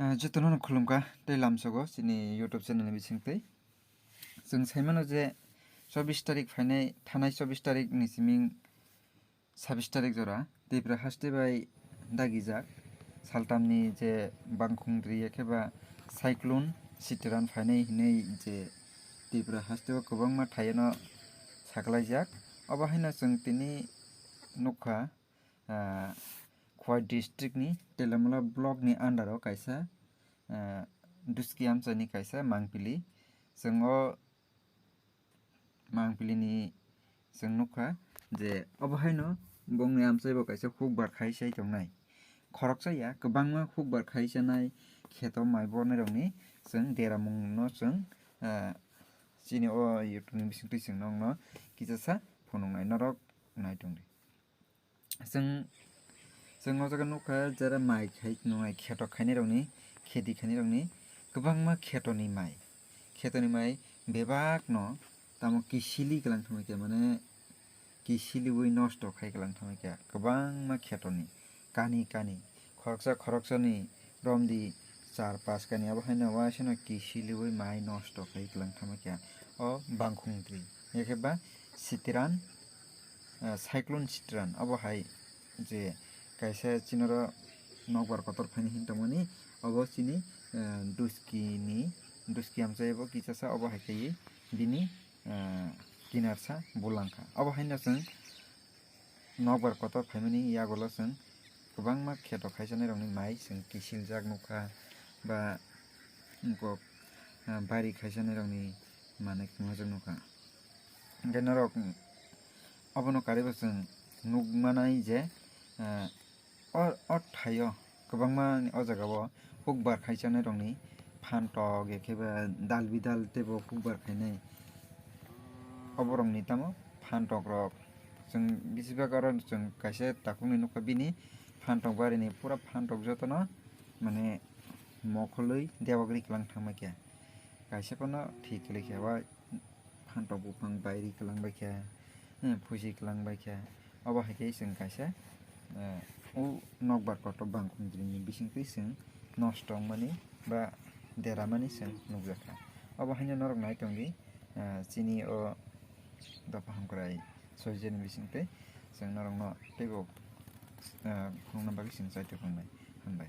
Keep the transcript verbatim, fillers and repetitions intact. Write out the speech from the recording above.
Ah, jotono no khulumkha tei lamsogo chini YouTube channel ni bisingtwi. Chwng saimano je chobbish tarik phainai, thanai chobbish tarik ni siming sabbish tarik jora Tripura haste bai dagijak saltamni je bangkhungri ekhe ba cyclone Sitiran phainai hinwi je Tripura haste o kwbangma thaiyano saklaijak. Obo haino chwng tini nukha, ah, Khowai district ni Telamala block ni under o kaisa, ah, Duski amchaini kaisa mangpili. Chwng o mangpili ni chwng nukha je obo haino bongni amchai bo kaisa hukbar khai sai tongnai. Khoroksa ya kwbangma hukbar khai sanai kheto mai bornai rokni chwng deramung no chwng, ah, chini o YouTube ni bisingtwi chwng nokno kisasa phunuknai norok nai tongdi. Chwng, chwng o jaga nukha jera mai khai nungnai kheto khainai rokni, kheti khainai rokni kwbangma khetoni mai. Khetoni mai bebak no tamo kisili kwlang thangwi khe, mane kisiliwi nosto khai kwlang thangwi khe kwbangma khetoni kani kani khoroksa khoroksani romdi char pas kani abo haino waisano kisiliwi mai nosto khai kwlang thangwi khe o bangkhungtwi. Ekhe ba Sitiran, ah, cyclone Sitiran, abo hai je kaisa chinoro nokbar kotor phaini hin tongmani, obo chini, ah, Duski ni, Duski amchai bo kisasa obo hai kaiwi bini, ah, kinarsa bulangkha. Obo haino chwng nokbar kotor phaimani yagulo chwng kwbangma kheto khaisanai rokni mai chwng kisiljak nukha ba wngkok, ah, bari khaisanai rokni manwi kwmajak nukha. Hwnkhe norok obono karibo chwng nukmanai je, ah, o, o thaio kwbangma o jagao hukbar khaisanai rokni phantok ekhe ba dal bidal teibo hukbar khainai. Oborokni tamo phantok rok chwng bisi bak oro chwng kaisa takhukni nukha bini phantok barini pura phantok jotono mane mokolwi debagri kwlang thangma khe kaisa phano thik kwlai khe ba phantok buphang bairi kwlang bai khe, eh, phusi kwlang bai khe obo hai khe chwng kaisa, eh, o nokbar kotor bangkhungtwini bisingtwi chwng nosto wngmani ba deramani chwng nukjakha. Obo haino norok nai tongdi, eh, chini o dopha hamkrai soijani bisingtwi chwng norokno teibo, eh, khulumna bagwi chwng chaithok wngnai. Hambai.